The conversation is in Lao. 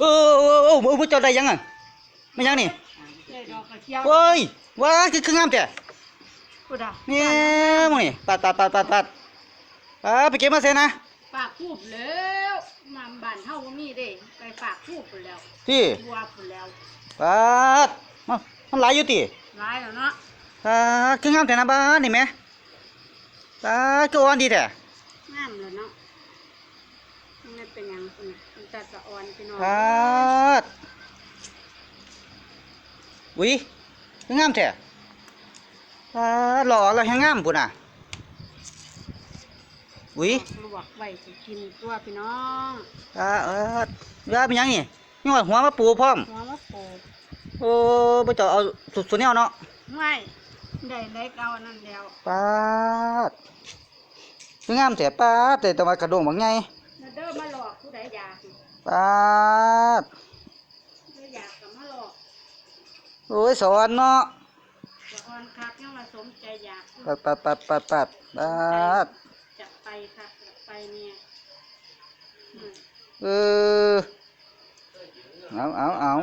ເອີ ເອີ ເອີ ເອີ ເຈົ້າໄດ້ຫຍັງຫັ້ນ? ແມ່ນຫຍັງນີ້? ໄດ້ດອກກະຈຽວ. ໂອ້ຍ ວ້າຍ ຄື ຄືງາມແທ້. ພຸ້ນນະ ແມ່ນບໍ່ນີ້? ປາດ ປາດ ປາດ ປາດ ປາດ. ປາດ ໄປເກັບມາໃສນະ? ປາກທູບແລ້ວ. ມາບ້ານເຮົາບໍ່ມີເດ້. ໄປປາກທູບພຸ້ນແລ້ວ. ຕິ? ບົວພຸ້ນແລ້ວ. ປາດ ມັນ ມັນຫຼາຍຢູ່ຕິ? ຫຼາຍແລ້ວເນາະ. ປາດ ຄືງາມແທ້ນະບ້ານນີ້ແໝ. ປາດ ຄືອ່ອນດີແທ້. ງາມແລ້ວເນາະ. ມັນເປັນຫຍັງພຸ້ນນະ? ມັນຕາສະອອນ ພີ່ນ້ອງ. ປາດ ອຸ້ຍ ຄືງາມແທ້. ປາດ ຫຼອກແລ້ວແຮງງາມພຸ້ນນະ. ອຸ້ຍ ລວກໄວ້ຊິກິນຕົວະ ພີ່ນ້ອງ. ປາດ ເອີ ວ່າເປັນຫຍັງນີ້? ມີຮອດຫົວມາປູພ້ອມ. ຫົວມາປູ. ໂອ້ ບໍ່ເຈົ້າເອົາສຸດ ສຸດແນວເນາະ. ໄວ້ ໄດ້ໄດ້ເກົ່າອັນນັ້ນແລ້ວ. ປາດ ຄືງາມແທ້. ປາດ ແຕ່ ແຕ່ວ່າກະດ້ວງບັກໃຫຍ່. ມາເດີ ມາຫຼອກ ຜູ້ໃດຢາກ. ປາດ ຜູ້ໃດຢາກກະມາຫຼອກ. ໂອ້ຍ ສະອອນເນາະ. ສະອອນຄັກ ຍັງວ່າສົມໃຈຢາກ. ປາດ ປາດ ປາດ ປາດ ປາດ. ຈັດໄປຄັກ ຈັດໄປແນ່. ອືມ ເອີ ເອົາ ເອົາ ເອົາ.